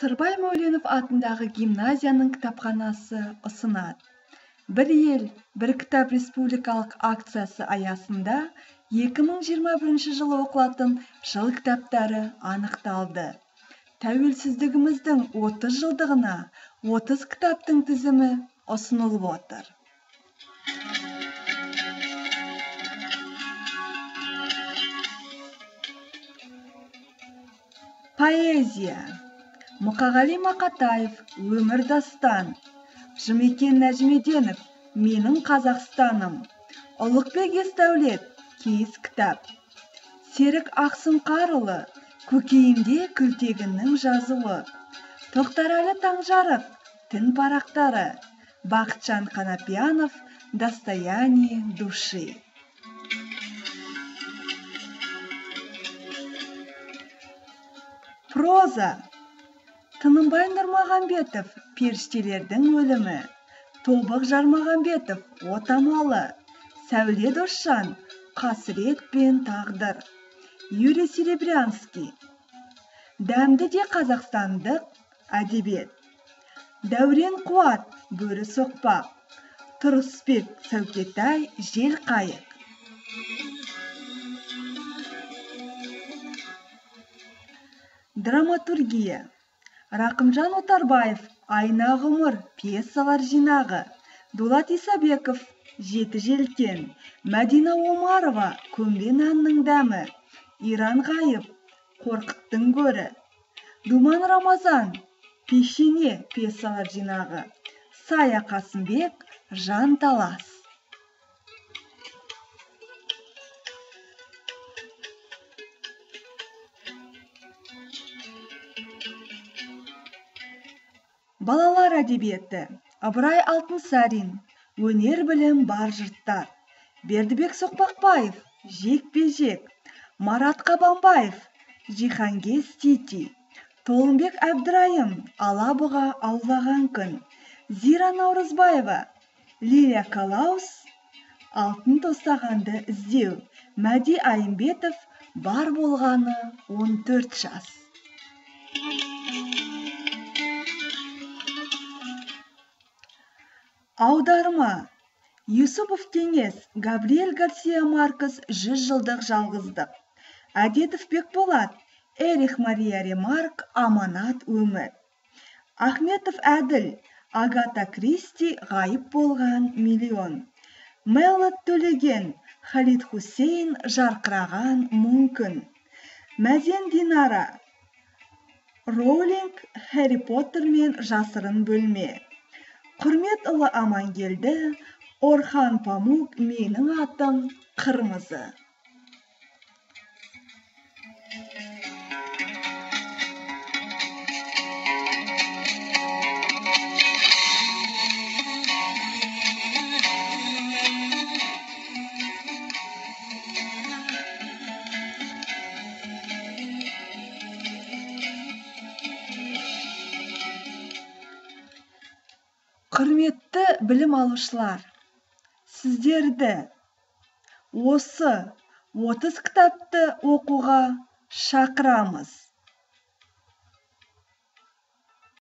Сырбай Мәуленов атындағы гимназияның кітапханасы ұсынады. Бір ел, бір кітап республикалық акциясы аясында 2021 жылы оқылатын жыл кітаптары анықталды. Тәуелсіздігіміздің 30 жылдығына 30 кітаптың тізімі ұсынылып отыр. Поэзия. Мұқағали Мақатаев, Өмір дастан. Жұмекен Нәжімеденов, Менің Қазақстаным. Ұлықбек Есдәулет, Киіз кітап. Серік Ақсұңқарұлы, Көкейімде Күлтегіннің жазуы. Тоқтарәлі Таңжарық, Түн парақтары. Бақытжан Қанапиянов, Достояние души. Проза. Тынымбай Нұрмағамбетов, Періштелердің өлімі. Тобық Жармағамбетов, Отамалы. Сәуле Досжан, Қасірет пен тағдыр. Юрий Серебрянский. Дәмді де қазақстандық әдебиет. Дәурен Қуат, Бөрі соқпақ. Тұрысбек Сәукетай, Жел қайық. Драматургия. Рақымжан Отарбаев, Айна ғұмыр, пьесалар жинағы. Дулат Исабеков, Жеті желкен. Мәдина Омарова, Көмбе нанның дәмі. Иран Ғайып, Қорқыттың көрі. Думан Рамазан, Пешене пьесалар жинағы. Сая Қасымбек, Жан Талас. Балалар әдебиеті. Ыбырай Алтынсарин, Өнер білім бар жұрттар. Бердібек Соқпақбаев, Жекпе-жек. Марат Қабанбаев, Жиһангез Тити. Толымбек Әбдірайым, Алабұға аулаған күн. Зира Наурызбаева, Лилия Калаус, Алтын тостағанды іздеу. Мәди Айымбетов, Бар болғаны 14 жас. Аударма. Юсупов Кеңес, Габриэль Гарсия Маркес, 100 жылдық жалғыздық. Әдетов Бекболат, Эрих Мария Ремарк, Аманат өмір. Ахметов Әділ, Агата Кристи, Ғайып болған миллион. Меллот Төлеген, Халид Хусейн, Жарқыраған мың күн. Мәзен Динара, Роулинг, Хэрри Поттер мен жасырын бөлме. Құрметұлы Амангелді, Орхан Памук, Менің атым Қырмызы. Құрметті білім алушылар, сіздерді осы 30 кітапты оқуға шақырамыз.